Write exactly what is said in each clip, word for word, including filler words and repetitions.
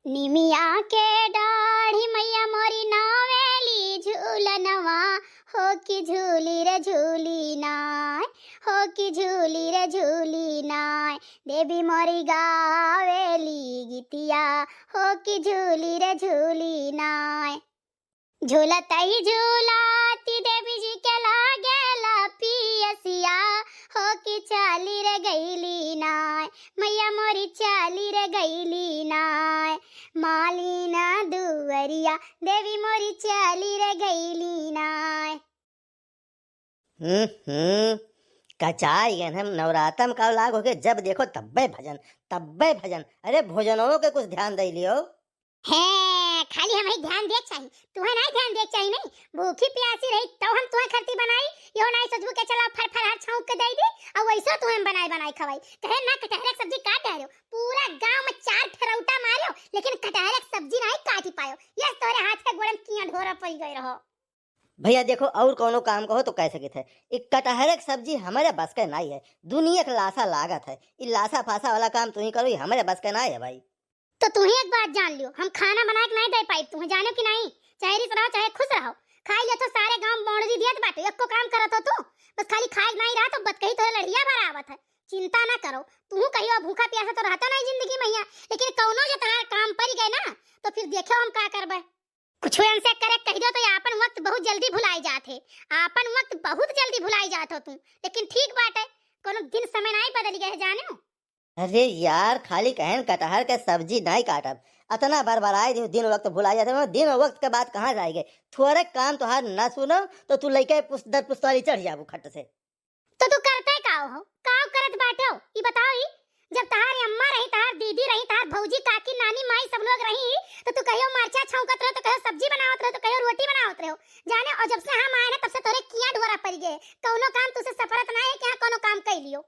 निमिया के डाढ़ी मैया मोरी नावेली झूलनवा, हो कि झूली रे झूली नाय, हो कि झूली रे झूली नाय। देवी मोरी गावेली गीतिया, हो कि झूली रे झूली नाय। झूलतई झूलाती देवी जी के लागेला पियसिया, हो कि चाली रे गईली नाय, मैया मोरी चाली रे गईली नाय। मालिना दुवरिया देवी मोरी चाली रे गईली नाय। हम्म, हम्म, कचाई गए हम। नवरातम का लाग होके जब देखो तब्बे भजन, तब्बे भजन। अरे भोजनों के कुछ ध्यान दे लियो। हे, खाली हमही ध्यान देक चाही, तुहे नाहीं ध्यान देक चाही नहीं। भूखी प्यासी रही तउ हम तुहे खरती बनाई, यो नाहीं सोचबू के चला फर फर हर छौंक के दे दी, अउ वैसो तुहे हम बनाए बनाए खवाई। कहे ना कटहरे के सब्जी काट डालो, पूरा गांव में चार ठरौटा मारो, लेकिन कटहरे के सब्जी नाहीं काटी पायो। यस तोरे हाथ के गोड़न किया ढोरा पड़ गए रहो। भैया देखो, और कौनो काम कहो तो कह सकित है, ई कटहरे के सब्जी हमरे बस के नाहीं है, दुनिया के लासा लागत है, ई लासा फासा वाला काम तुही करो, ई हमरे बस के नाहीं है भाई। तो तुही एक बात जान लियो, हम खाना बना के नाहीं दे पाई तुहे, जानो कि नाहीं? चाहे रिस रहो चाहे खुश रहो, खाई ले तो सारे गांव बौंडरी दियत बाटे, एको काम करत हो तू, बस खाली खाए के नाहीं रहा तो बतकही तोरे लड़िया भर आवत है। चिंता ना करो, तुहू कहियो भूखा प्यासा तो रहता नाहीं जिंदगी में हिया, लेकिन कौनो जो तहार काम पड़ गए ना तो फिर देखो हम का करबे। कुछ इनसे करे कह दो तो ये आपन वक्त बहुत जल्दी भुलाई जात है, आपन वक्त बहुत जल्दी भुलाई जात हो तू, लेकिन ठीक बाटे, कोनो दिन समय नाहीं बदल गए है जाने। अरे यार, खाली कहन कटहर के सब्जी नाहीं काटब, अतना बरबराए दियो, दिन वक्त भुलाई जात है, दिन वक्त के बात कहाँ जाए गए? थोड़े काम तोहार ना सुनो तो तू लइके पुस-, दर पुस्तौली चढ़ जाबू खट से। तो तू करते काव हो, काव करत बाटे हो, ई बताओ ई? जब तहार अम्मा रही, तहार दीदी रही, तहार भौजी, काकी, नानी, माई सब लोग रही, तो तू कहियो मरचा छौंकत रहो, तो कहियो सब्जी बनावत रहो, तो कहियो रोटी बनावत रहो। जाने, और जब से हम आए ना, तब से तोरे किया ढोरा पड़ गए। कौनो काम तुसे सफरत ना है कि हाँ कौनो काम कर लियो।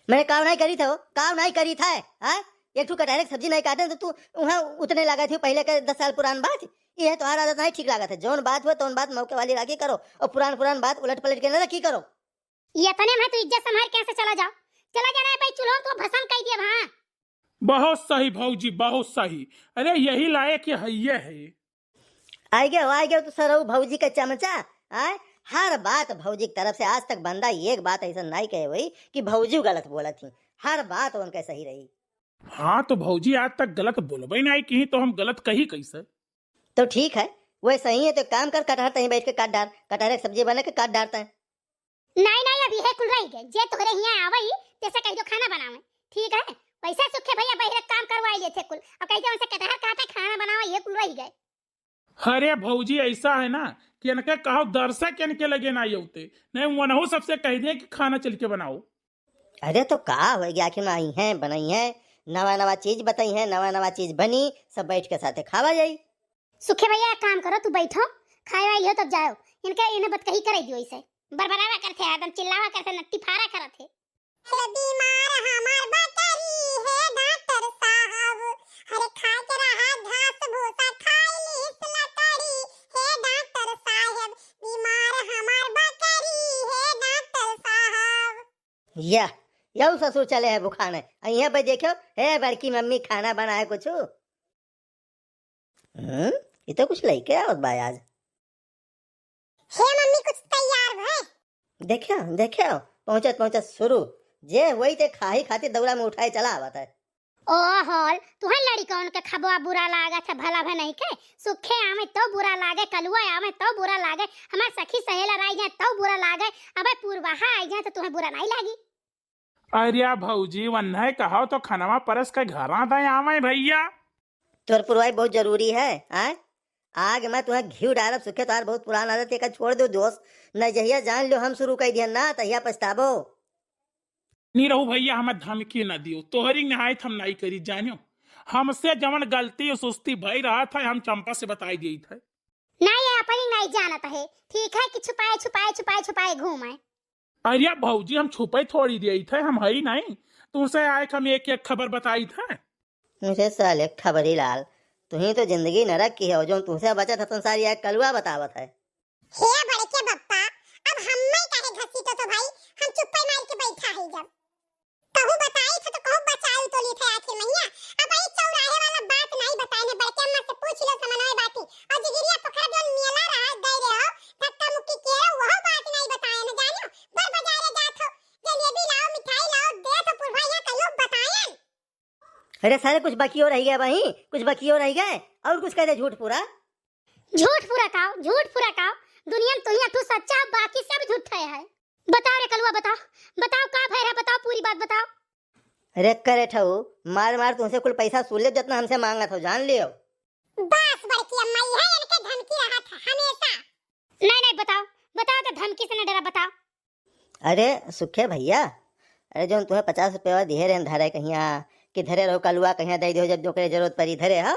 मैं काव नाहीं करी था, काव नाहीं करी था, हाँ? एक ठो कटहरे के सब्जी नाहीं काटे तो तू वहाँ उतने लगा थी पहले के दस साल पुरान बात। ये तोहार आदत नाहीं ठीक लागत है। जौन बात हो तौन बात मौके वाली राखी करो और पुरान पुरान बात उलट पलट के ना रखी करो। ये तने में तू इज्जत संभाल के यहाँ से चला जाओ, चला जाना है भाई, चूल्हो तो भसम कर दिया वहाँ। बहुत सही भौजी, बहुत सही। अरे यही लायक ये है, ये है। आइ गयो, आइ गयो तू सरऊ भौजी के चमचा। आय, हर बात भौजी की तरफ से। आज तक बंदा एक बात ऐसा नाहीं कहे होई कि भौजी गलत बोलत ही, हर बात उनके सही रही। हाँ तो भौजी आज तक गलत बोलबे नाहीं की, तो हम गलत कही कैसे? तो ठीक है, वह सही है तो काम कर, कटहर तहीं बैठ के काट डार, कटहर के सब्जी बने के काट डारते हैं। नाहीं, नाहीं, अब इहे कुल रहि गए। जे तोहरे हियाँ आवई, तेसे कहि दो खाना बनावे। ठीक है, वैसे सुखे भैया बहिरे काम करवाई लेथे कुल। अब कहि दे उनसे कटहर काटे, खाना बनावे, इहे कुल रहि गए। अरे भौजी, ऐसा है ना कि इनके कहो दर्शक इनके लगे ना अउते, नहीं वनहु सबसे कहि दे कि खाना चल के बनाओ। अरे तो का होइ गया, आखिर में आई हैं, बनई हैं, नवा नवा चीज बताई हैं, नवा नवा चीज बनी, सब बैठ के साथे खावा जाई। सुखे भैया, एक काम करो, तू बैठो, खाए वाए लियो तब जाओ। इनके, इन्हें बतकही करे दियो इसे। बरबरावा करथे, हरदम चिल्लावा करथे, नट्टी फारा करत है। अरे बीमार हमार बकरी है डॉक्टर साहब, अरे खा के रहा घास भूसा खाई ली इस लकड़ी, हे डॉक्टर साहब, बीमार हमार बकरी है डॉक्टर साहब। या, यऊ ससुर चले है भुखाने, अइहें पे देखो, हे बड़की मम्मी खाना बनाए कुछ। हम्म, ये तो कुछ लइके आवत बा आज। हे मम्मी, कुछ तैयार भय। देखो, देखो, पहुँचत, पहुँचत शुरू। जे वही ते खाही खातिर दौरा में उठाए चला आवत है। ओ होल, तुहे लड़िकौन के खबवा बुरा लागत है, भला भय नहीं के। सुखे आवे तो बुरा लागे, कलुआ आवे तो बुरा लागे, हमार सखी सहेलर आई जाए तो बुरा लागे, अबे पुरवाहा आई जाए तो तुहे बुरा नहीं लागी। अरे भौजी, वन्हे कहो तो खनवा परस के घरा दे आवे भैया। तोर पुरवाई बहुत जरूरी है, आय? आग में तुहे घीव डालब, सुखे तोहार बहुत पुरान आदत, एका छोड़ दो दोस्त, न जहिया जान लो हम शुरू कर दिया ना, तहिया पछताबो। नी रहू भैया, हमें धमकी न दियो, तोहरी निहायत हम नाई करी, जानियो। हमसे जवन गलती और सुस्ती भई रहत है, हम चंपा से बताई दिए थे। नाई, ये अपनी नाई जानत है, ठीक है कि छुपाए, छुपाए, छुपाए, छुपाए घूमे। अरे भौजी, हम छुपाई थोड़ी दिए थे, हम हई नहीं। तुमसे आए हम एक एक खबर बताई थे। मुझे साले खबरी लाल, तुही तो जिंदगी नरक की है, जो तुमसे बचत है संसार, यह कलुआ बतावत है। हे बड़के बप्पा, अब हम्मे काहे घसीटो तो भाई, हम चुप्पे मार के बैठा है जब। कहूँ बताई थे तो कहूँ बचाई तो ली थे आखिर मैया। अब ये चौराहे वाला बात नहीं अरे सारे, कुछ बकियो रहि गए भाई, कुछ बकियो रहि गए, और कुछ कह दे झूठ पूरा। झूठ पूरा काव, झूठ पूरा काव। दुनिया में तू ही अठू सच्चा है, बाकी सब झूठा है। बताओ रे कलुआ, बताओ, बताओ का भय है, बताओ, पूरी बात बताओ। अरे करे ठऊ, मार मार तुमसे कुल पैसा सूल लेब, जितना हमसे मांगत हो, जान लियो। बस बड़की अम्मा, इहे इनके धमकी रहत है हमेशा। नहीं, नहीं, बताओ, बताओ तो, धमकी से न डरा, बताओ। अरे सुखे भैया, अरे जौन तुम्हें पचास रुपया दिहे रहन धरे कहिया, कि धरे रहो कलुआ कहिया दे दियो, जब जोकरे जरूरत पड़ी धरे हो।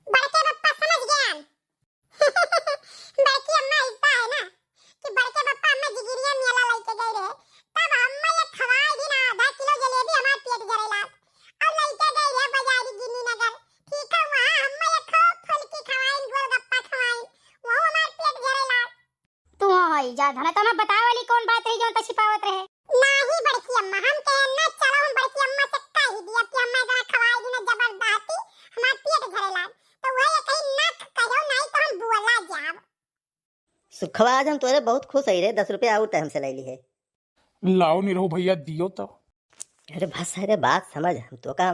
बड़के बप्पा समझ गयान। बड़की अम्मा ऐसा है ना कि बड़के बप्पा अम्मा जिगिरिया मेला लेके गए रहे, तब अम्मा ये खवाए दिन आधा किलो जलेबी हमार पेट जरे लाग। और लेके गए रहे बाजारी गिन्नी नगर, ठीक है, वहाँ अम्मा ये खाओ फुलकी खवाइन, गोलगप्पा खवाइन, वहाँ हमार पेट जरे लाग। तू हो होई जा धना, तो ना बतावे वाली कौन बात रही जौन त छिपावत रहे? नाही बड़की अम्मा, हम कहे ना, चलो हम बड़की अम्मा से कह ही दिया कि अम्मा जरा खवाई दी ना जबरदस्ती, हमार पेट झरे लाग। तो वह ये कही ना कहो, नहीं तो हम बोला जाब। सुखवा, आज हम तोरे बहुत खुश हई रे, दस रुपया और ते हमसे ले ली है। लाओ निरहू भैया, दियो तो। अरे बस, अरे बात समझ, हम तो का,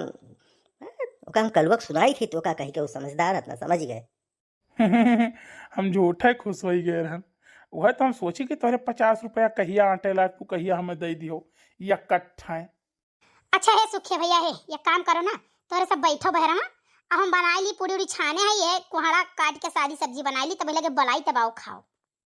ओका हम कलुआ के सुनाई थी, तो का कही के वो समझदार हत ना, समझ गए। हम झूठे खुश होई गए रहन। वह तो हम सोची कि तोहरे पचास रुपया कहिया आटे ला, तू कहिया हमें दे दियो, या कट्ठा है। अच्छा हे सुखे भैया, हे एक काम करो ना, तोहरे सब बैठो बहरवा, अब हम बनाई ली पूरी उरी छाने है, ये कोहड़ा काट के सादी सब्जी बनाई ली, तब लगे बलाई तब आओ खाओ।